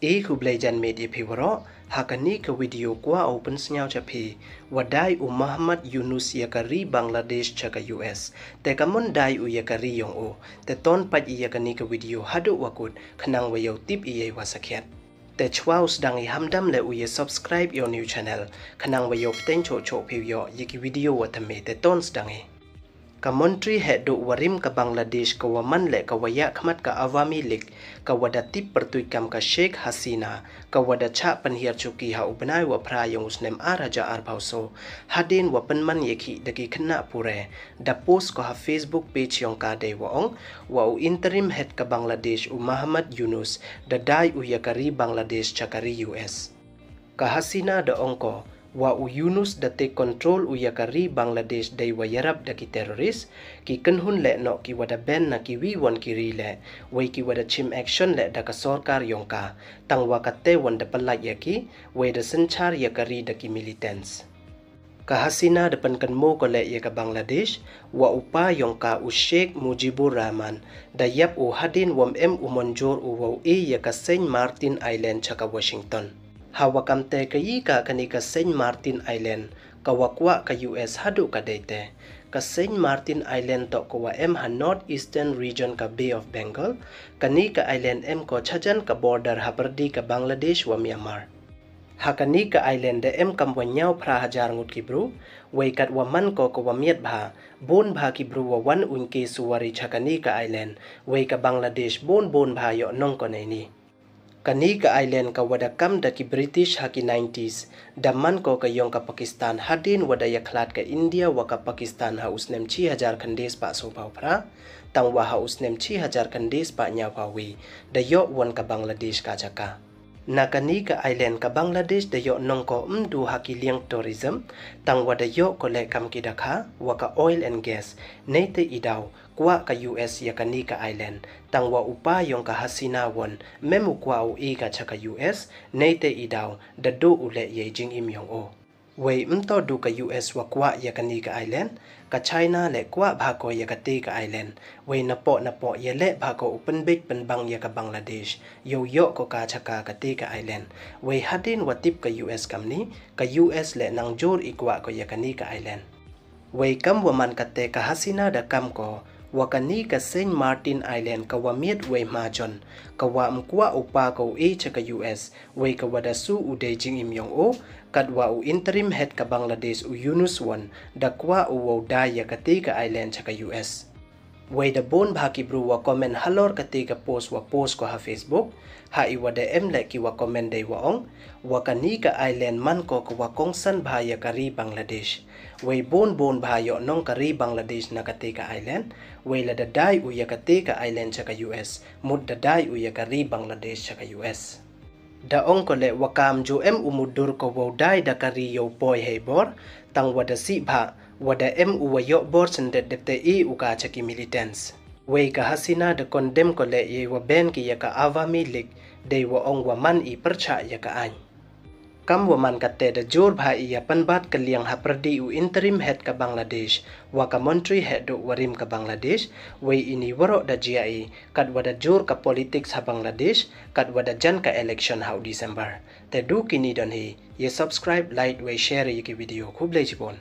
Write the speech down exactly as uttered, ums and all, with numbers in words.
E khublei janmiet ya phi waroh, ha kani ka video kwah u pynsngew cha phi, wa dai u Muhammad Yunus ya ka ri Bangladesh cha ka U S. Te ka mon dai u ya ka ri yong u, te ton pait i ya kani ka video haduh wa kut, khnang wa yow tip i yei wa sakhiat. Te chwa u sdang i, hamdam leh u ya subscribe ya u new channel, khnang wa yow pteng choh choh phi u yoh ya ki video wa thymme. Te ton sdang i. Ka montri heh duh warim ka Bangladesh ka wa man leh ka wa yakhmat ka Awami League, ka wa da tip pyrtuit kam ka Sheikh Hasina, ka wa da chah pynhiar chuki ha u bnai wa phra yong u snem ar hajar arphaw so, hadien wa pynman ya ki da ki khynnah pure, da post ko ha Facebook page yong ka dei wa ong, wa u interim head ka Bangladesh u Muhammad Yunus, da dai u ya ka ri Bangladesh cha ka ri U S. Ka Hasina da ong ko, wa u Yunus da take control u ya ka ri Bangladesh dei wa yarap da ki terrorist, ki kynhun leh noh ki wa da ban na ki wi won ki ri leh, wei ki wa da chim action leh da ka sorkar yong ka, tang wa ka te won da pynlait ya ki, wei da synchar ya ka ri da ki militants. Ka Hasina da pynkynmaw ko leh ya ka Bangladesh, wa u pa yong ka u Sheikh Mujibur Rahman, da yap u hadien wam em u monjur u wow e ya ka Saint Martin Island cha ka Washington. Ha wa kam te ka yi ka kani ka Saint Martin Island, ka wa kwah ka U S haduh ka dei te. Ka Saint Martin Island toh ka wa em ha North Eastern Region ka Bay of Bengal, kani ka island em ko chajan ka border ha pyrdi ka Bangladesh wa Myanmar. Ha kani ka island da em kam wa nyaw phra hajar ngut ki bru, wei kat wa man ko ka wa miat bha, bun bha ki bru wa wan uñ ke suwari cha kani ka island, wei ka Bangladesh bun bun bha yoh nong ko neini. Kani ka island ka wa da kam da ki British ha ki nineties, da man ko ka yong ka Pakistan hadien wa da yakhlad ka India wa ka Pakistan ha u snem chi hajar khyndai spah sawphaw phra, tang wa ha u snem chi hajar khyndai spah nyawphaw wi, da yoh won ka Bangladesh ka jaka. Na kani ka island ka Bangladesh da yoh nong ko ym du ha ki liang tourism, tang wa da yoh ko leh kam ki dakha, wa ka oil and gas, neite i daw, kwah ka U S ya kani ka island, tang wa u pa yong ka Hasina won, mem u kwah u e ka cha ka U S, neite i daw, da duh u leh yei jingim yong u. Wei ym toh du ka U S wa kwah ya kani ka island, ka China leh kwah bha ko ya kate ka island, wei napoh napoh ya leh bha ko u pynbeit pynbang ya ka Bangladesh, yow yoh ko ka cha ka kate ka island, wei hadien wa tip ka U S kamni, ka U S leh nang jur i kwah ko ya kani ka island. Wei kam wa man kate ka Hasina da kam ko, wa kani ka Saint Martin Island ka wa miat wei mahajon, ka wa ym kwah u pa ko u e cha ka U S, wei ka wa da su u dei jingim yong u, kat wa u interim head ka Bangladesh u Yunus won, da kwah u wow dai ya kate ka island cha ka U S. Wei da bun bha ki bru wa comment halor kate ka post wa post ko ha Facebook, ha i wa da em leh ki wa comment dei wa ong, wa kani ka island man ko ka wa kongsan bha ya ka ri Bangladesh. Wei bun bun bha yoh nong ka ri Bangladesh na kate ka island, wei lada dai u ya kate ka island cha ka U S, mut da dai u ya ka ri Bangladesh cha ka U S. Da ong ko leh wa kam ju em u mutdur ko wow dai da ka ri yow poi hei bor, tang wa da sih bha, wa da em u wa yoh bor syndet dep te e u ka cha ki militants. Wei ka Hasina da condemn ko leh yei wa ban ki ya ka Awami League, dei wa ong wa man i pyrchah ya ka aiñ. Kam wa man kate da jur bha i ya pynbat ka liang ha pyrdi u interim head ka Bangladesh, wa ka montri heh duh warim ka Bangladesh, wei ini waroh da jia i, kat wa da jur ka politics ha Bangladesh, kat wa da jan ka election ha u December. Te du kini don hi, ya subscribe, like, wei share ya ki video. Khublei chibun.